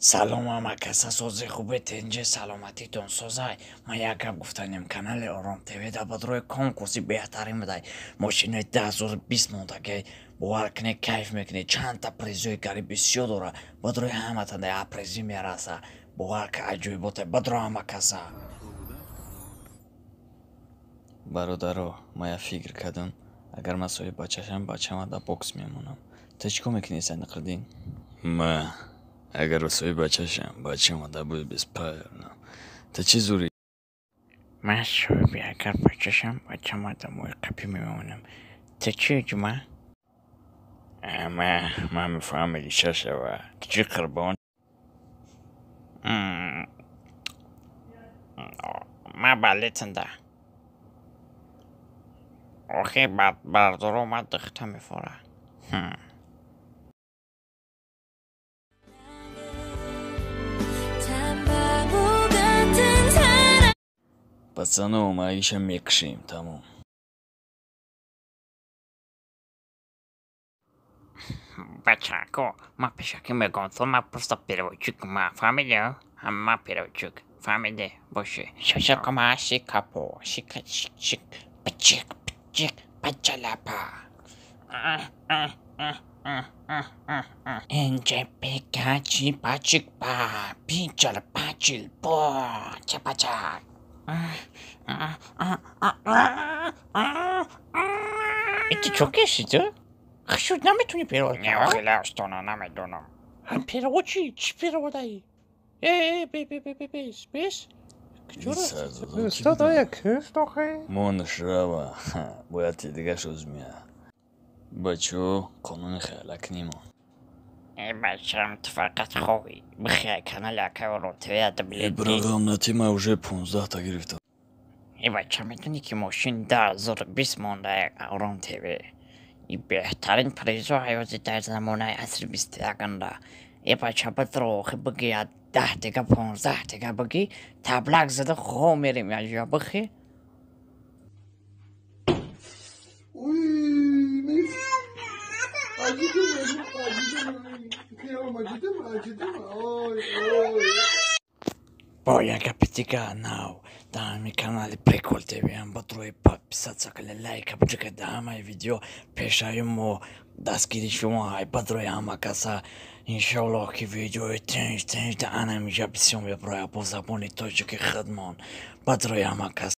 Салом ҳама каса, сози хубе, тинҷи, саломатитон созай. Ман як гап гуфтанем: канали Ором ТВ дар бадрои конкурси беҳтарин будай. Мошинои 2020 мондагай, бовар кунед, кайф мекунед. Чандта призои гари бисёр дора. Бадрои ҳаматан да призи мераса. Бовар ка, аҷоиботай, бадро ҳама каса. Бародаро, ман як фикр кардам: агар ман соҳиби бача шавам, бачама дар бокс мемонам. Ту чӣ кор мекунӣ, Саниқиддин? Ма агар соҳиби бача шавам, бачама дар бӯи беспайнам. Ту чӣ зӯрӣ? Ман соҳиби агар бача шавам, бачама дар моҳи қапӣ мемонам. Ту чӣ, Ҷума? Ман мефаҳмам, милиша шава. Ту чӣ, Қурбон? Ман балетанда. Охи, бардоро, ман духта мефора. 참 바보 같은 사람. Пацано, ма иша мекушем, тамом. Бачако, ман пешакӣ мегӯям, то ман просто переводчик, ма фаҳмидӣ? Ма переводчик, фаҳмидӣ? Боши. Шашакама шикапо, шика шик шик, пчик пчик, пачалапа. Инҷа пикачи пачик па, пичал пачил по, чапачак. Ити чо кешиди? Шуд наметуни перевод. Не, охила, устона, намедонам. Перевод чи? Чӣ переводаи? Э, бе, бе, бе, бе, бес, бес. Устод, оя кист охе? Монаш рава, бояд ти дигаш озмия. Бачо, қонуни хаялак нимон. Э, бачам, ту фақат хоҳӣ. Бихай канали акай Ором ТВ ада Э, билет. бра, ғам ма уже 15-та гирифтам. Э, бача, медонӣ, ки мошин 2020 монда Ором ТВ? И беҳтарин призо ҳаёти дар замонаи асри 21-анда. Э, бача, бадро, охи, бигӣ, я 10 дига, 15 дига бигӣ, таблак зада хо мерем яҷо, бихи. Uy, neyse. Acıdı mı? Acıdı mı? Kıyamam, acıdı mı? Acıdı mı? Oy oy. Бо як гапи дига нав дар ҳамин канали Прикол ТВ ам бадрои подписаться кунед, лайка биҷакед дар ҳамаи видео. Пешаи мо дастгири шумо ҳай, бадрои ҳама каса. Иншоаллоҳ, ки видеои тинҷ тинҷ дар анамиҷа бисёр меброяд бо забони тоҷики худмон. Бадрои ҳама кас.